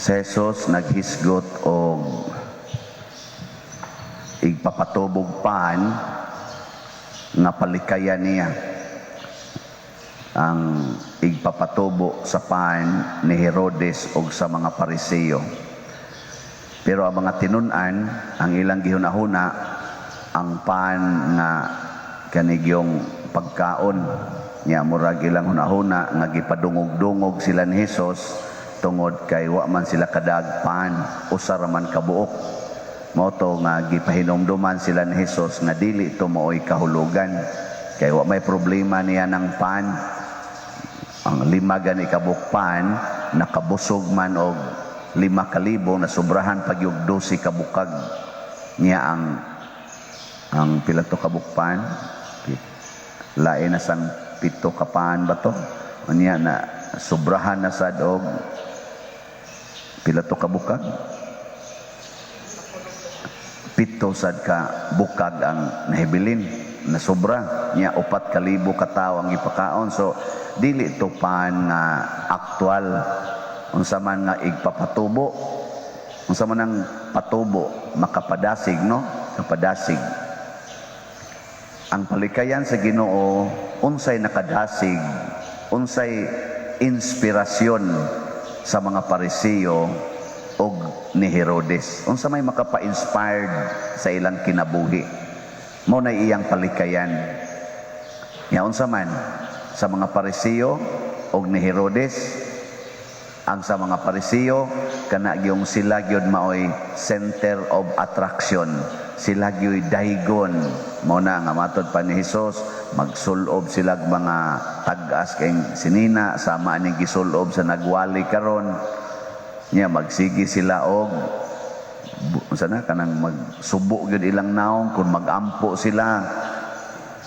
Si Jesus naghisgot og igpapatubog pan nga palikayan niya ang igpapatubo sa pan ni Herodes og sa mga Pariseo. Pero ang mga tinun-an, ang ilang gihunahuna, ang pan nga kanigyong pagkaon niya, murag ilang hunahuna nga gipadungog-dungog sila ni Hesus tungod kay wa man sila kadag pan, usa ra man kabuok. Mao to nga gipahinumduman sila ni Hesus nga dili to maoy kahulugan kay wa may problema niya ng pan. Ang 5 gani kabuok pan nakabusog man og 5,000, na sobrahan pag yung 12 kabukag niya. Ang pila to kabuok pan, lain na sang 7 ka pan ba to? Niya na sobrahan na sad og pila to kabukag, 7 sad ka bukag ang nahibilin na sobra niya, 4,000 ka tawo ang gipakaon. So dili to pan nga aktual. Unsa man nga igpapatubo? Unsa man ang patubo? Makapadasig, no? Kapadasig. Ang palikayan sa Ginoo, unsay nakadasig, unsay inspirasyon sa mga Pariseo og ni Herodes? Unsa may makapa-inspired sa ilang kinabuhi? Mao na iyang palikayan. Ya, unsa man sa mga Pariseo og ni Herodes? Ang sa mga Pariseo, kana gyung sila gyud maoy center of attraction, sila gyud daygon. Mao na nga matod pa ni Hesus, magsulob sila og mga tag-as kay sinina sama aning gisulob sa nagwali karon niya. Magsige sila og unsa na kanang magsubo gyud ilang naong kung magampo sila,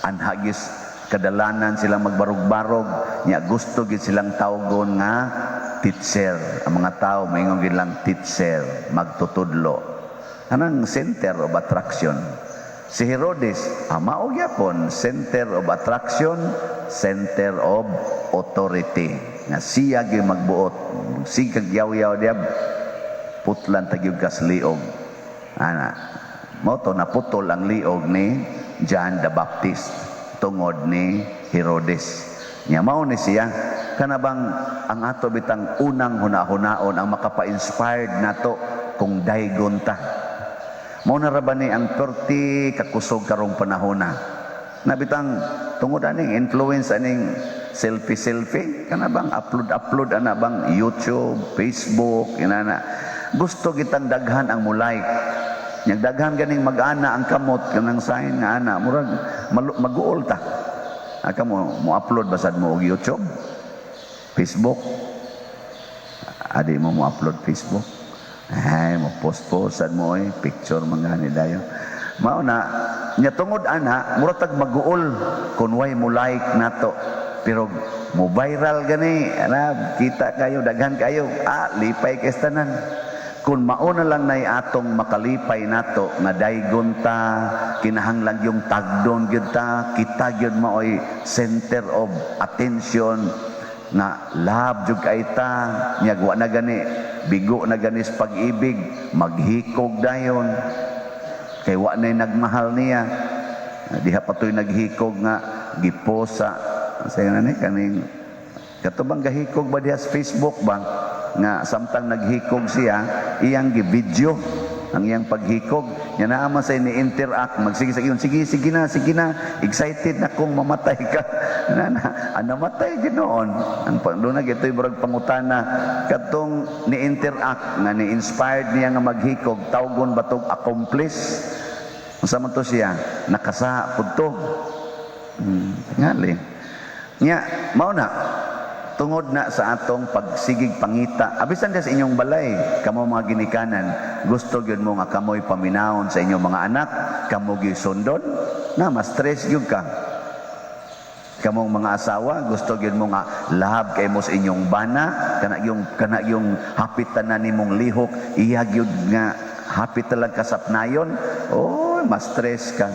anhagis kadalanan sila magbarog-barog niya. Gusto gyud silang tawgon nga teacher. Ang mga tao maingon gyud lang, "Teacher, magtutudlo." Anang center of attraction. Si Herodes, mao gyapon center of attraction, center of authority nga siya gyud magbuot. Sige kag yaw-yaw diya, putlan ta gyud kas liog ana. Mao to naputol ang liog ni John the Baptist tungod ni Herodes. Nya mao ni siya, kana bang ang ato bitang unang hunahunaon ang makapa-inspired nato kung daygon ta. Mao na ra ba ni ang perti kakusog karong panahona na bitang tungod aning influence aning selfie selfie, kana bang upload upload ana bang YouTube, Facebook, inana. Gusto kitang daghan ang mo like. Yang daghan ganing mag-ana ang kamot kanang sign nga ana, murag maguol ta. Aka mo mo upload basad mo og YouTube, Facebook. Adi mo mo upload Facebook. Ay, mo post post sad mo oy, picture mga ni dayon. Mao na nya tungod ana, murag tag maguol kun way mo like nato. Pero mo viral gani, ana kita kayo, daghan kayo, lipay kay tanan. Kung mao na lang nay atong makalipay nato nga daygon ta, kinahanglan yung tagdon gyud ta, kita gyud maoy center of attention nga love jud kay ta nya, wa na gani bigo na gani sa pag-ibig, maghikog dayon kay wa nay nagmahal niya. Diha pa to'y naghikog nga giposa sa na ni kaning katubang gahikog ba diha sa Facebook ba, nga samtang naghikog siya, iyang gi-video ang iyang paghikog nya. Naa man say ni interact, magsige sa iyon, "Sige, sige na, sige na, excited na kung mamatay ka." Na na ah, namatay ginoon. Ang doon na gito'y murag pangutana, katong ni interact nga ni inspired niya nga maghikog, tawgon ba tog accomplice? Unsa man to siya, nakasa pud to. Ngali nya mao na tungod na sa atong pagsigig pangita abisan sa inyong balay. Kamo mga ginikanan, gusto gyud mo nga kamoy paminawon sa inyong mga anak, kamo gyud sundon na ma-stress gyud ka. Kamong mga asawa, gusto gyud mo nga love kay mo sa inyong bana, kana yung hapit tanan nimong lihok, iya gyud nga hapit talaga kasapnayon. Oh, ma-stress ka.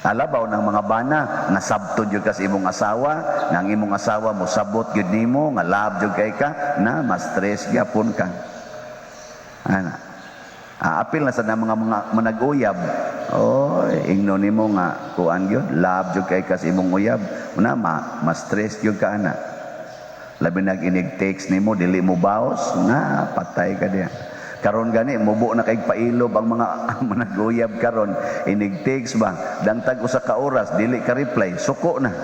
Alabaw ng mga bana nga sabton jud ka sa imong asawa, nga ang imong asawa mo sabot gyud nimo, nga love jud kay ka, na ma-stress gyapon ka. Ana. Apil na sa na mga manag-uyab. Oh, ingno nimo nga kuan gyud, love jud kay ka sa imong uyab, na ma-stress gyud ka ana. Labi nag inig text nimo dili mo baos, na patay ka diya. Karon gani mubo na kay pailob ang mga manag-uyab karon, inig text ba, dangtag usa ka oras dili ka reply, suko na.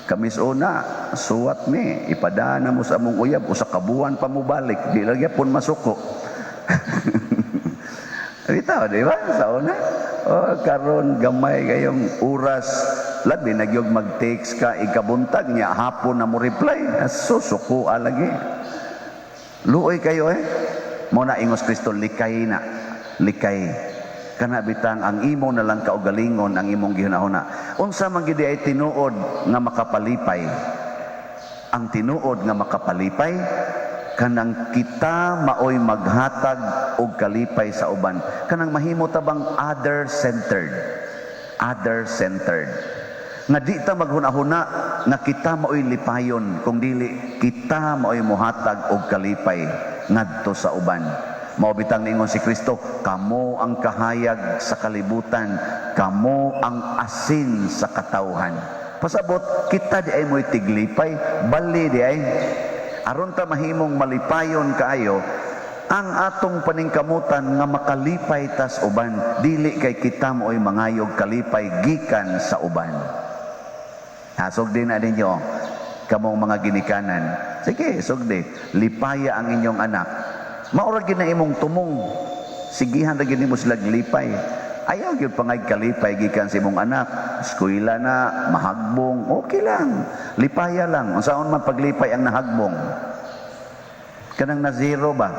Kami sa una, suwat mi, ipadana mo sa among uyab, usa ka buwan pa mo balik, di lagi pun masuko. Bitaw, di ba? Sa una. Oh, karon gamay kayong oras, labi na gyud mag-text ka ikabuntag niya hapon na mo reply, susuko lagi. Luoy kayo eh. Mo na ingos Kristo, likay na. Likay. Kana bitang ang imo na lang kaugalingon ang imong gihunahuna. Unsa man gid ay tinuod nga makapalipay? Ang tinuod nga makapalipay kanang kita maoy maghatag og kalipay sa uban. Kanang mahimo ta bang other-centered. Other-centered. Nga di ta maghuna-huna nga kita maoy lipayon, kung dili kita maoy mohatag og kalipay ngadto sa uban. Mao bitang niingon si Kristo, "Kamo ang kahayag sa kalibutan, kamo ang asin sa katawhan." Pasabot, kita di ay mo'y tiglipay, bali di ay. Aron ta mahimong malipayon kaayo, ang atong paningkamutan nga makalipay tas uban, dili kay kita mo'y mangayog kalipay gikan sa uban. Sugdi na ninyo, kamong mga ginikanan. Sige, sugdi. Lipaya ang inyong anak. Maura gid na imong tumong. Sigihan ra gid nimo sila lipay. Ayaw gyud pangay kalipay gikan sa imong anak. Eskwela na, mahagbong, okay lang. Lipaya lang. Unsaon man paglipay ang nahagbong? Kanang na zero ba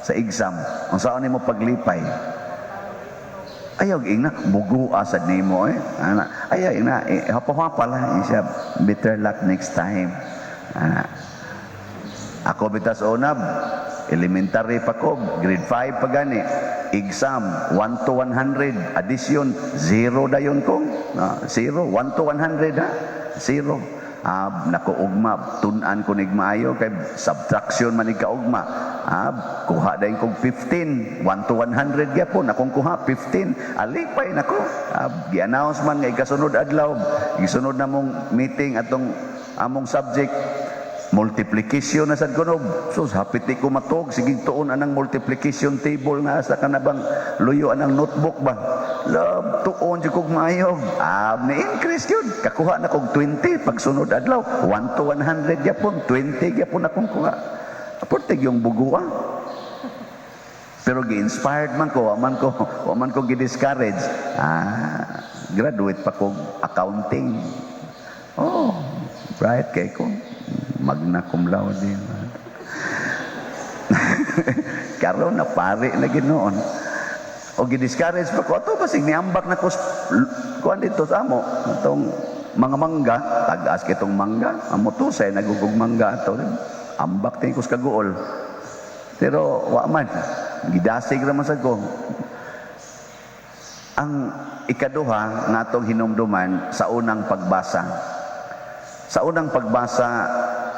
sa exam? Unsaon nimo paglipay? Ayaw ingna, bugo asad nimo eh. Ana, ayaw ingna, eh, hapa-hapa lang siya, better luck next time. Ana. Ako bitas unab, elementary pa ko, grade 5 pa gani. Exam, 1 to 100, addition, zero dayon ko. Zero, 1 to 100 ha, zero. Nako ugma, tun-an ko nig maayo kay subtraction man ig kaugma. Kuha dayon kog 15, 1 to 100 gyapon akong kuha 15. Alipay nako. Gi-announce man nga ikasunod adlaw, gisunod na mong meeting atong among subject multiplication na sad kuno. Sus, hapit di ko matog, sige tuon anang multiplication table nga asa ka na bang luyo anang notebook ba. Love, tuon jud kog maayo. Ni increase yun. Kakuha na kog 20 pagsunod adlaw. 1 to 100 gyapon, 20 gyapon akong kuha. Aporte yung bugua. Pero gi-inspired man ko, wa man ko gi-discourage. Graduate pa kog accounting. Oh, bright kay ko. Magna cum laude. Karon na pare na ginoon. O gi-discourage pa ko ato, basig niambak na ko kuan dito sa amo atong mga mangga, tag-as kitong mangga, amo to say nagugug mangga ato. Ambak tin ko sa kaguol. Pero wa man gidasig ra man sad ko. Ang ikaduha nga atong hinumduman sa unang pagbasa. Sa unang pagbasa,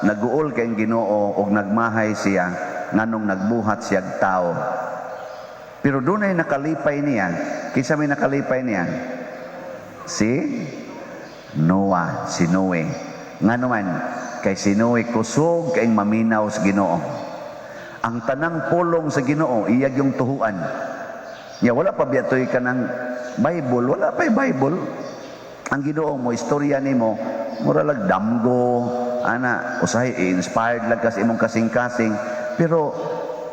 naguol kay Ginoo og nagmahay siya nganong nagbuhat siyag tao. Pero dunay nakalipay niya. Kinsa may nakalipay niya? Si Noah, si Noe. Ngano man, kay si Noe kusog kay maminaw sa Ginoo. Ang tanang pulong sa Ginoo iyag yung tuhuan. Ya wala pa biyatoy kanang Bible, wala pa Bible. Ang Ginoo mo istorya nimo, mura lag damgo, ana, usahay inspired lang kasi imong kasing-kasing, pero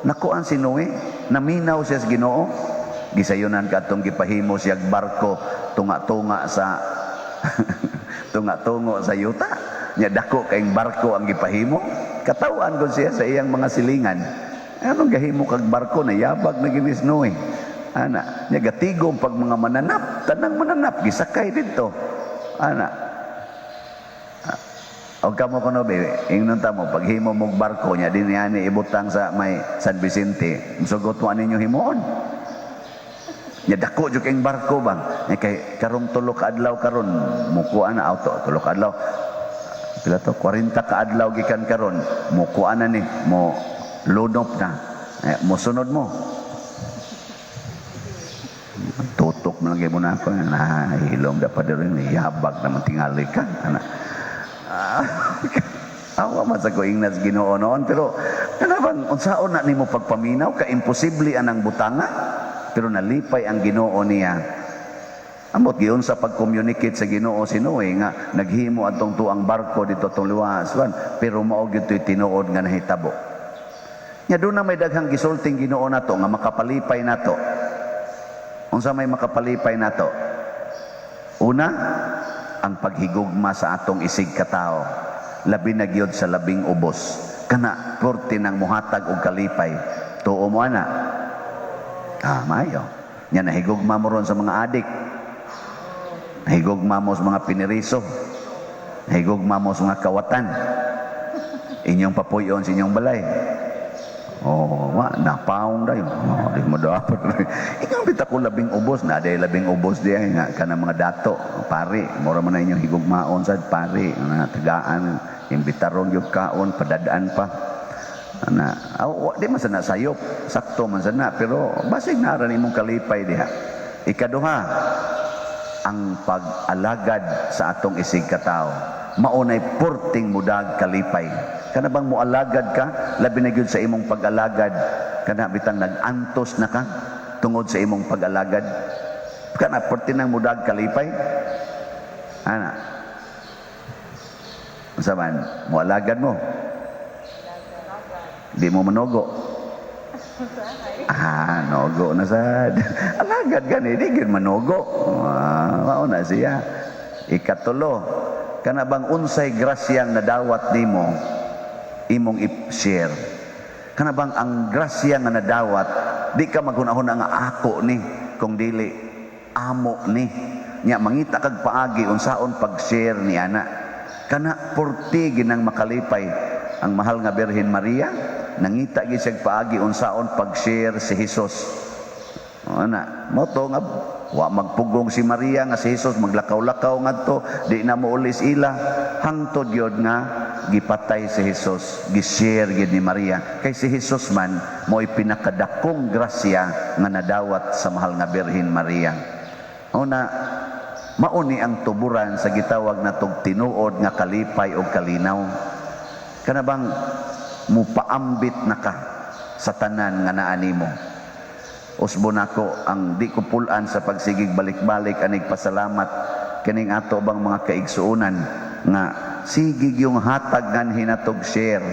nakuan si Noe, naminaw siya sa Ginoo. Gisayunan kadtong gipahimo siya barko, tunga-tunga sa tunga-tungo sa yuta. Nya dako kayong barko ang gipahimo. Katawan ko siya sa iyang mga silingan. Anong gahimo kag barko na yabag na ginis Noe? Ana, nya gatigom pag mga mananap, tanang mananap gisakay didto. Ana. Og kamo kuno be, ingnon ta mo paghimo mog barko nya dinhi ani ibutang sa may San Vicente, musugot mo ninyo himuon. Nya dako jud kayong barko ba? Nya kay karong 3 ka adlaw karon mukuan na auto, 3 ka adlaw. Pila to? 40 ka adlaw gikan karon mukuan na ni mo, lunop na. Eh, mosunod mo. Tutok man lang mo na ako. Na, hilom da pa rin. Yabag naman tingali ka. Ana. Ah, awa man sa ko ingnas Ginoo noon, pero kana bang unsaon na nimo pagpaminaw ka, imposible anang butanga, pero nalipay ang Ginoo niya. Amot giyon sa pag-communicate sa Ginoo si Noe nga naghimo atong tuang barko dito tong liwas pero mao gyud to'y tinuod nga nahitabo. Nya doon na may daghang gisulting Ginoo nato nga makapalipay nato. Unsa may makapalipay nato? Una, ang paghigugma sa atong isig katao, labi na gyud sa labing ubos. Kana porte ng muhatag og kalipay. Tuo mo ana? Ah, maayo. Nya nahigugma mo ron sa mga adik. Nahigugma mo sa mga piniriso. Nahigugma mo sa mga kawatan. Inyong papuyon sa inyong balay. Oh, wa napaong dayon. Oh, di mo dapat. Ikaw bita ko labing ubos na day labing ubos diay nga kana mga dato, pari, mura man na inyong higugmaon sad pari, na tagaan, imbitaron gyud kaon, padadaan pa. Na, aw, wa, di man sana sayop, sakto man sana, pero basig nara nimong kalipay diha. Ikaduha, ang pag-alagad sa atong isig katao maunay purting mudag kalipay. Kana bang mualagad ka, labi na gyud sa imong pag-alagad, kana bitang nag-antos na ka tungod sa imong pag-alagad, kana purting nang mudag kalipay ana. Unsa man mualagad mo, di mo manugo? Ah, nogo na sad. Alagad gani, di gyud manugo. Ah, mao na siya. Ikatulo, kana bang unsay grasyang nadawat nimo, imong i-share. Kana bang ang grasya nga nadawat, di ka maghunahuna nga ako ni, kung dili amo ni. Nya mangita kag paagi unsaon pag-share ni ana. Kana porti ginang makalipay. Ang mahal nga Birhen Maria, nangita gyud siya paagi unsaon pag-share si Jesus. Ana, mo to nga wa magpugong si Maria nga si Jesus maglakaw-lakaw ngadto, di na mo ulis ila hangtod gyud nga gipatay si Jesus, gi-share gyud ni Maria. Kay si Jesus man mo'y pinakadakong grasya nga nadawat sa mahal nga Birhen Maria. Una, mauni ang tuburan sa gitawag natog tinuod nga kalipay o kalinaw. Kana bang mupaambit na ka sa tanan nga naa nimo. Usbo nako ang di ko pulan sa pagsigig balik-balik anig pasalamat kining ato bang mga kaigsuonan nga sigig yung hatag ngan hinatog share.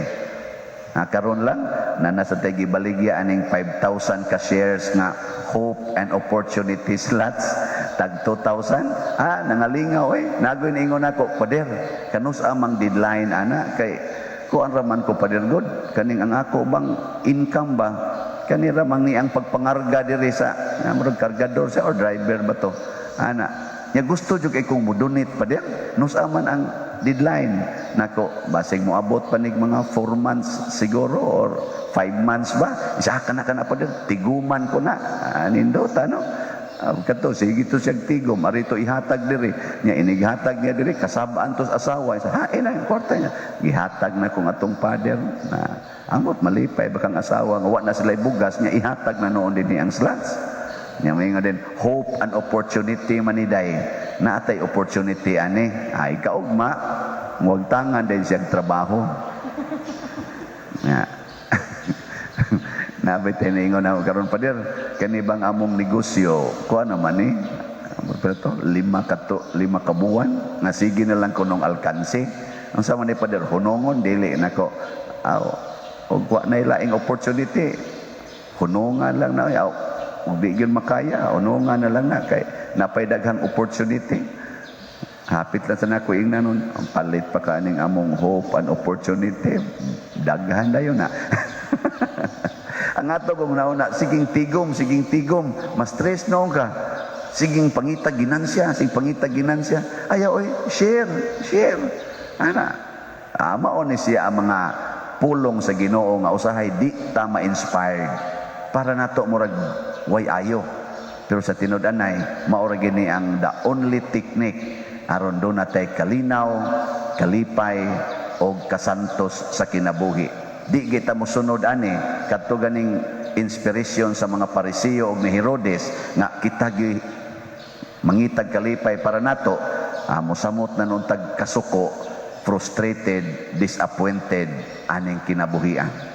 Ah, karon lang na nasa tay gibaligya aning 5,000 ka shares nga hope and opportunity slots tag 2,000. Ah, nangalingaw eh. Nagoy ingon nako, "Pader, kanus amang deadline ana?" Kay kuan raman ko, Pader, god kaning ang ako bang income ba, kani ramang ni ang pagpangarga diri sa nga murag kargador sa or driver ba to ana. Nya gusto jud kay kong mo-donate, Pader, nus man ang deadline nako? Basig moabot pa nig mga 4 months siguro or 5 months ba. Isa ka na kana, Pader, tiguman ko na. Ah, nindot ano. Ah, kato sige to siyag tigom arito ihatag diri. Nya inighatag niya diri, kasabaan tos asawa sa hain na yung kwarta niya, gihatag na kung atong father na amot malipay bakang asawa nga wa na sila bugas. Nya ihatag na noon din ang slots niya. May nga din hope and opportunity maniday naatay opportunity ani ay kaugma muagtangan din siyang trabaho. Ya. Nabay tiningon na karon, "Pader, kani bang among negosyo, kuha naman ni pero to, 5 ka buwan nga sige na lang kunong alkanse. Ang sama ni Pader, hunongon dili nako?" Aw, og wa na laing opportunity, hunungan lang na. Aw, ug di gyud makaya, hunungan na lang na kay napay daghang opportunity. Hapit lang sa nako ingnan nun, ang palit pa kaning among hope and opportunity. Daghan dayon na. Ang ato kong nauna, siging tigom, siging tigom, mas stress noon ka. Siging pangita ginansya, siging pangita ginansya. Ayaw, oy, share, share. Ana, mao ni siya ang mga pulong sa Ginoo nga usahay di ta ma-inspired para nato murag way ayo. Pero sa tinud-anay, mao ra gyud ni ang the only technique aron duna tay kalinaw, kalipay og kasantos sa kinabuhi. Di kita mosunod ani kadto ganing inspiration sa mga Pariseo og ni Herodes nga kita gyud mangitag kalipay para nato, mosamot na nun tag kasuko, frustrated, disappointed aning kinabuhian.